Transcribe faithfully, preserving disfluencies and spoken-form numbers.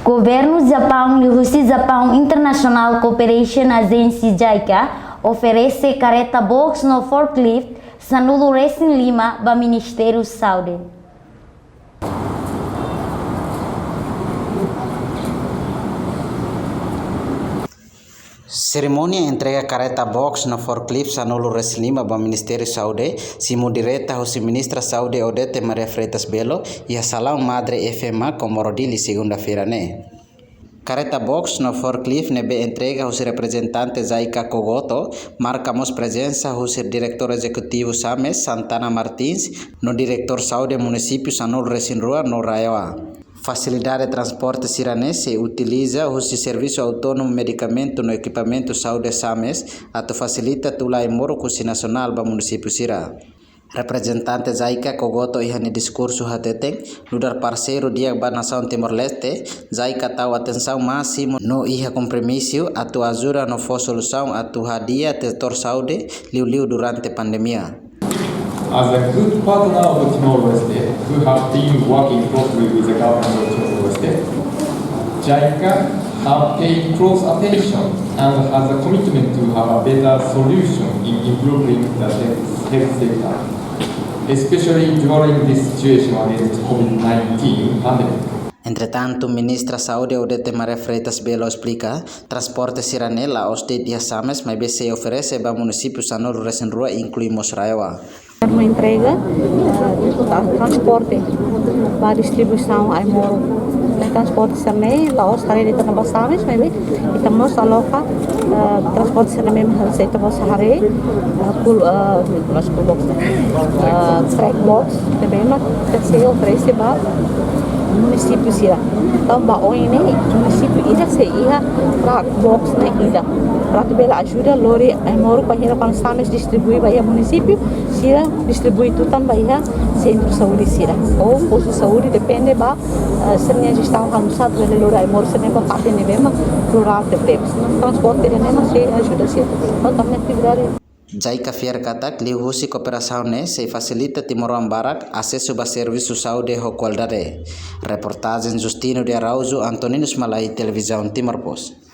Governu Japaun liuhusi Japan International Cooperation Agency, JICA, oferese kareta box no forklift sanulu resin lima ba Ministériu Saúde. Serimónia entrega kareta box no forklift sanulu resin lima ba Ministériu Saúde, simu direta husi Ministra Saúde Odete Maria Freitas Belo, iha Salaun Madre F M A Comoro Dili, segunda-feira ne'e. Kareta box no forklift ne'ebé entrega husi reprezentante JICA Kogoto, marka mós prezensa husi Diretór Ezekutivu SAMES, Santana Martins, no Diretór Saúde Munisípiu sanulu resin rua no RAEOA. Fasilidade transporte sira-ne'e sei utiliza husi Servisu Autónomu Medikamentu no Ekipamentu Saúde SAMES atu fasilita tula ai-moruk husi nasionál ba munisípiu sira. Reprezentante JICA Kogoto iha nia diskursu hateten, nu'udar parseiru di'ak ba nasaun Timor-Leste, JICA tau atensaun másimu no iha kompromisu atu ajuda no fó solusaun atu hadi'a setór saúde, liuliu durante pandemia. As a good partner of Timor-Leste, who have been working closely with the government of Timor-Leste, JICA have paid close attention and has a commitment to have a better solution in improving the health, health sector, especially during this situation against COVID nineteen pandemic. Entretantu, Ministra Saúde Odete Maria Freitas Belo esplika, transporte sira-ne'e la'ós de'it iha SAMES, maibé sei oferese ba munisípiu sanulu resin rua, inklui mós RAEOA. Termo entrega, eh, tra-, transporte ba distribuisaun ai-moruk. Ne'e transporte sira-ne'e la'ós haree de'it ona ba SAMES, maibé ita mós aloka, eh, transporte sira-ne'e mós sei ita mós haree, eh, kul-, eh, mas kul box, eh, track box, ne'ebé mak ita sei oferese ba munisípiu sira. Entaun ba oin ne'e munisípiu ida sei iha track box ne'e ida. Para atu bele ajuda lori ai-moruk bainhira kuandu SAMES distribui ba iha munisípiu, sira distribui tutan ba iha sentru saúde sira. Ou postu saúde, depende ba, eh, sira-nia jestaun halo nusá atu bele lori ai-moruk sira-ne'e ba parte ne'ebé mak rurál tebes. Transporte ida-ne'e mak sei ajuda sira. Entaun ami-nia atividade JICA fiar katak liuhusi kooperasaun ne'e sei fasilita timoroan barak asesu ba servisu saúde ho kualidade. Reportajen Justino de Araújo, Antoninus Malai, Televizaun Timor Post.